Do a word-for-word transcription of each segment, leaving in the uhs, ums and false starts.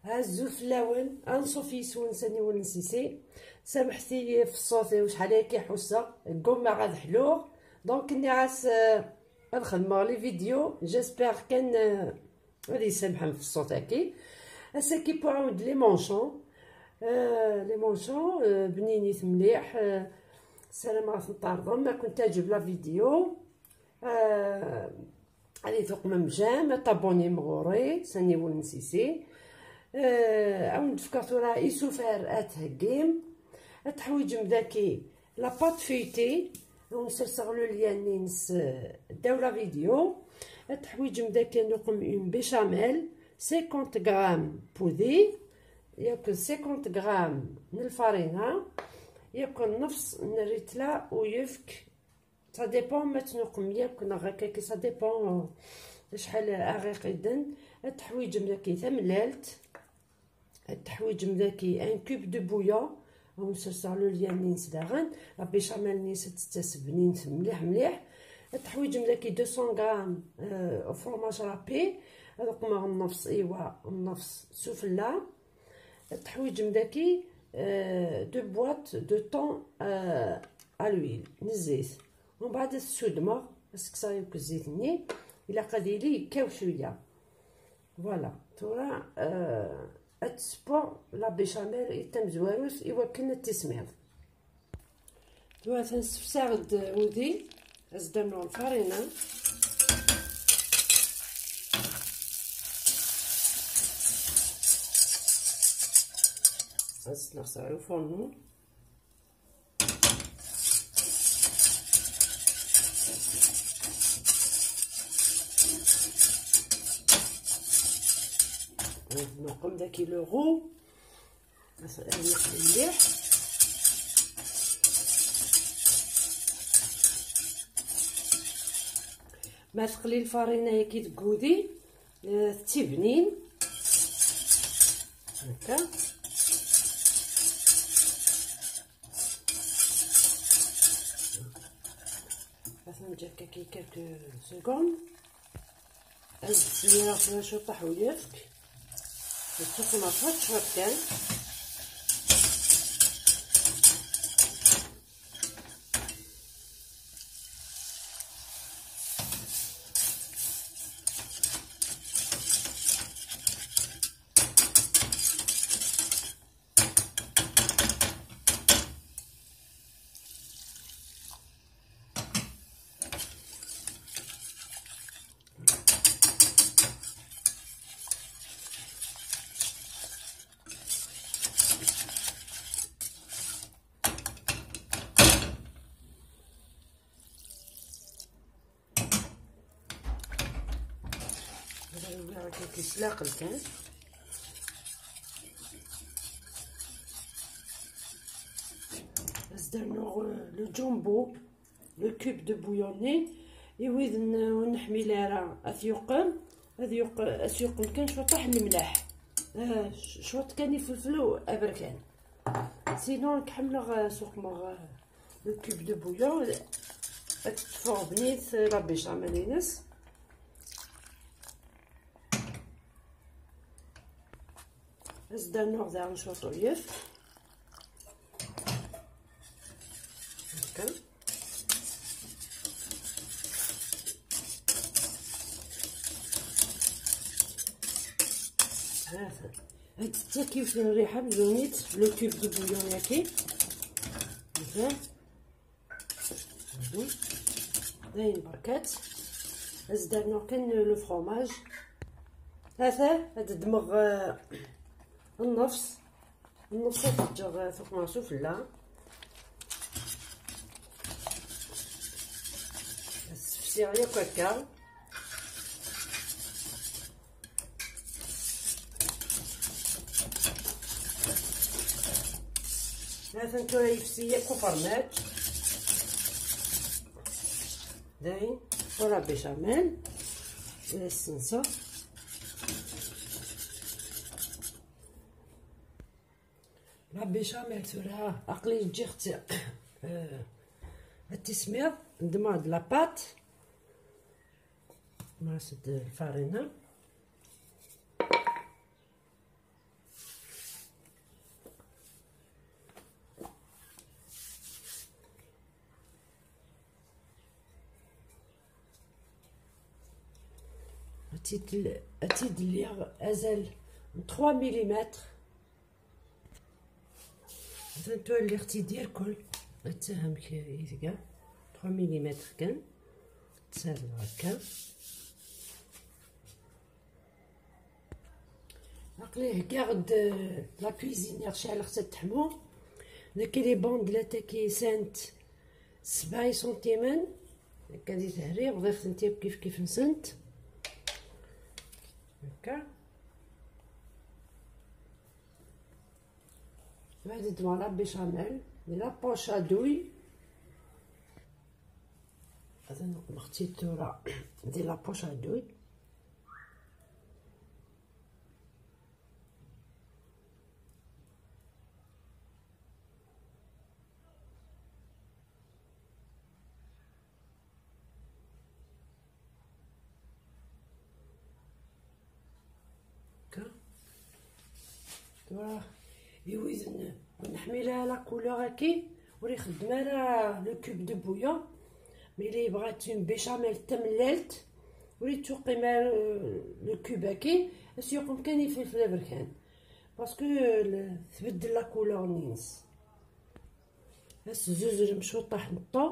Azul fell-awen, anṣuf yes-wen s aniwel n Sisi. Samḥet-iyi ɣef ṣṣut-iw, acḥal akka i ḥusseɣ, ggumaɣ ad ḥluɣ. Donc, nniɣ-as, euh, ad xedmeɣ les vidéos. J'espère kan, euh, ad yi-samḥem ɣef ṣṣut-agi. Ass-agi wwiɣ-awen-d les manchons. Euh, les manchons, euh, bninit mliḥ. Euh, ssarameɣ ad ten-tɛerḍem, ad kent-teɛǧeb la vidéo. Euh, ad yi-tuqmem j'aime, ad tabonnim ɣur-i s aniwel n Sisi. Euh, ad wen-d-fkeɣ tura isufar ad theggim. Ad teḥwiǧem daki la pâte feuilletée, ad wen-serseɣ le lien-ines, euh, ddaw la vidéo. Ad teḥwiǧem daki ad nuqem une béchamel, cinquante grammes n wudi, yakk cinquante grammes n lfarina, yakk nnefṣ n rritla uyefk. Ça dépend ma tnuqem yakk neɣ akka, ça dépend, euh, acḥal ara ɣ-iqiden. Ad teḥwiǧem daki tamellalt, ad teḥwiǧem daki un cube de bouillon, ad wen-serseɣ le lien-ines daɣen. La béchamel-ines ad tettas bnint mliḥ mliḥ. Ad teḥwiǧem daki deux cents grammes, euh, fromage râpé, ad qmeɣ nnefṣ, iwa, nnefṣ sufella. Ad teḥwiǧem daki, euh, deux boîtes de thon, euh, à l'huile, n zzit. Umbeɛd ad t-ssudmeɣ, ad s-kkseɣ yakk zzit-nni, ilaq ad yili yekkaw cwiya. Voilà, tura, euh, ad tessewweɣ la béchamel i tamezwarut i wakken ad tismiḍ. Tura atan ssefsaɣ-d udi, ad s-d-rnuɣ lfarina. Ad s-neɣseɣ i ufornu. Nuqem daki le roux. Ad yeqli mliḥ. Ma teqli lfarina-agi deg wudi, eh, tettibnin. Akka. Ad neǧǧ akka quelques secondes. Ad d-smireɣ fيها cwiṭ uyefk. Nettuqma cwiṭ cwiṭ kan. Hada yuli هكاك يسلاقل كان. As-d-rnuɣ le jumbo, le cube de bouillon-nni. I wid n-, ur neḥmil ara ad t-yuqem, ad yuq-, ad s-yuqem kan cwiṭaḥ n lemleḥ. Ah, c-, cwiṭ kan ifelfel aberkan. Sinon, nekk ḥemmleɣ, ah, suqmeɣ, ah, le cube de bouillon. Ad teṭṭef bnit la béchamel-ines. As-d-rnuɣ daɣen cwiṭ uyefk. Akka. Hata. Ad tettak yiwet n rriḥa mzunit le cube de bouillon-agi. Hata. Dayen berkat. As-d-rnuɣ kan le fromage. Hata, ad ddmeɣ, eh, nnefṣ. Nnefṣ ad ǧǧeɣ, eh, tuqma sufella. As-sefsiɣ yakk akka. Hatan tura yefsi yakk ufermaj. Dayen, tura béchamel. Ad as-senseɣ. La béchamel tura, aql-i ǧǧiɣ-tt, euh, ad tismiḍ, ddmeɣ-d la pâte. Mras-d lfarina. Ad tt-id-lliɣ azal n trois millimètres. Atan tura lliɣ-tt-id irkul. Atta amek i tga. Trois millimètres kan. Tserreḍ akka. Aql-i heggaɣ-d, euh, la cuisine, ceɛleɣ-tt ad teḥmu. Dagi les bandelettes-agi sɛant sebɛa isantimen. Akka di tehri, bḍiɣ-tent akk kif kif-nsent. Akka. Ad d-ddmeɣ la béchamel, di la poche à douille. Ad nqemmeɣ-tt-id tura di la poche à douille. هكا. Tura, i wid n-, ur nḥemmel ara la couleur-agi, ur ixeddem ara le cube de bouillon, mais illa yebɣa une béchamel d tamellalt, ur yettuqqim ara, euh, le cube-agi, ad s-yuqqem kan ifelfel aberkan. Parce que, euh, le-, tbeddel la couleur-nni-ines. Ad s-zuzrem cwiṭaḥ n ṭṭu,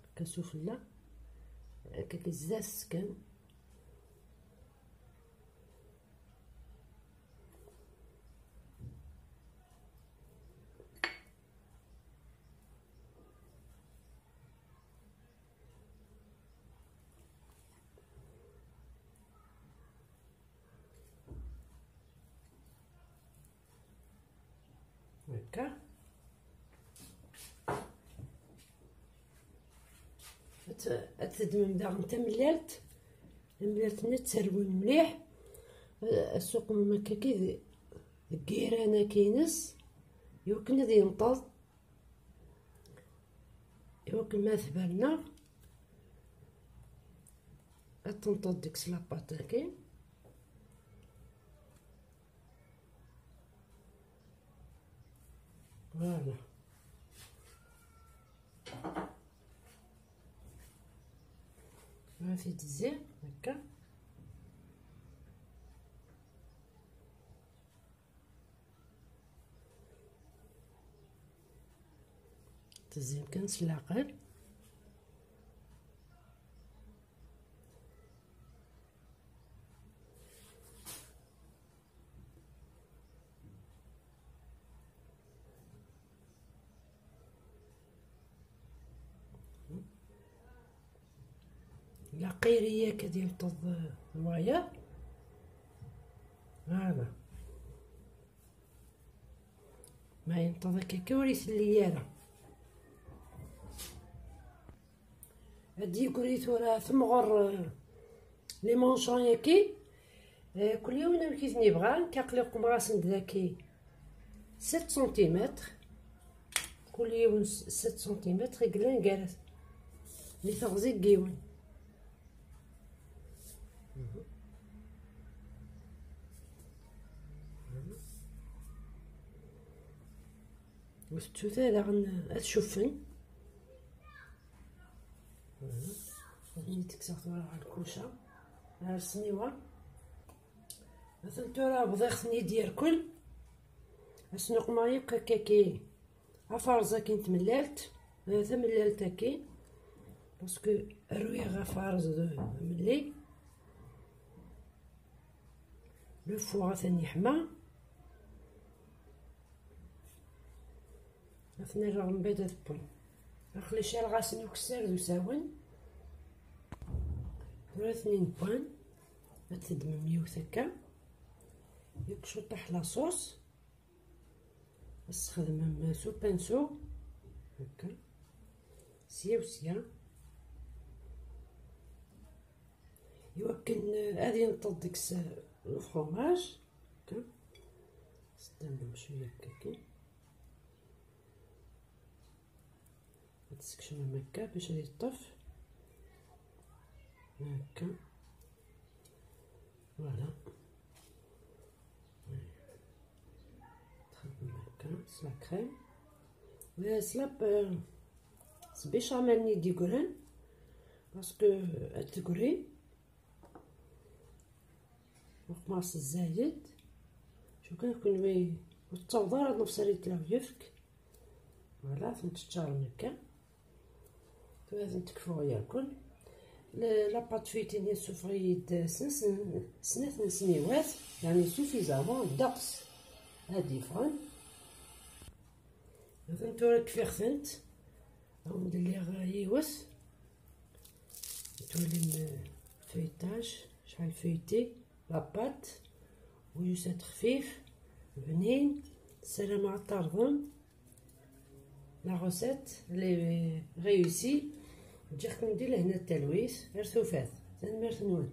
akka sufella, akka zdat kan. هكا. Ad tt-, ad teddmem daɣen tamellalt. Tamellalt-nni ad terwem mliḥ. Ad suqmem akka-ki deg yiran-agi-ines, iwakken ad yenṭeḍ. Iwakken ma tberna, ad tenṭeḍ deg-s la pâte-agi. Voilà. Ma t-id-zzi, akka. Tezzim kan s leɛqel. Laqiri-yak ad yenṭeḍ, euh, wayeḍ. Voilà. Ma yenṭeḍ akka kan ur itelli ara. Ad d-yegri tura temɣer, euh, les manchons-yagi. Euh, kul yiwen amek i ten-yebɣa, nekk aql-i qemmeɣ-asen-d dagi sept centimètres. Kul yiwen s-, sept centimètres i yellan gar-, di teɣzi n yiwen. Ur tettut ara daɣen ad cuffen. Ad ten-id-kkseɣ tura ɣer lkuca, ɣer ssniwa. Atan tura bḍiɣ-ten-id irkel. Ad snuqmeɣ yakk akka-ki afarẓ-agi n tmellalt, eh, tamellalt-agi, parce que rwiɣ afarẓ d amelli. Le four atan yeḥma. Ad ten-rreɣ mebɛid ad wwen. Aql-i caleɣ-asen ukessar d usawen. Tura ad ten-in-wwan. Ad teddmem yiwet akka. Yak cwiṭaḥ la sauce. Ad tesxedmem s upinso. Akka. Sya u sya. Iwakken, eh, ad yenṭeḍ deg-s, eh, le fromage. Akka. Teddmem cwiya akka kan. Ad teskecmem akka bac ad yeṭṭef. Akka. Voilà. Txedmem akka s la crème. S la, euh, s béchamel-nni d-yeggran, parce que ad tegri. Maṣ zzayed. Cu kan kunwi ur tettaweḍ ara ad nefṣel i tlawt yefk. Voilà, tent-teččarem akka. Tura tent-kfuɣ yakk. La pâte feuilletée-nni ssufeɣ-iyi-d snat n, snat n sniwat, yeɛni suffisamment ddeqs ad d-yeffɣen. Atan tura kfiɣ-tent. Awen-d lliɣ yiwet. Twalim, euh, feuilletage, acḥal feuilletée, la pâte, u yusa-d xfif, bnin, ssarameɣ ad terḍem. La recette, elle est réussie. Ǧǧiɣ-kem di lehna d talwit, ar tufat. Tanemmirt-nwen.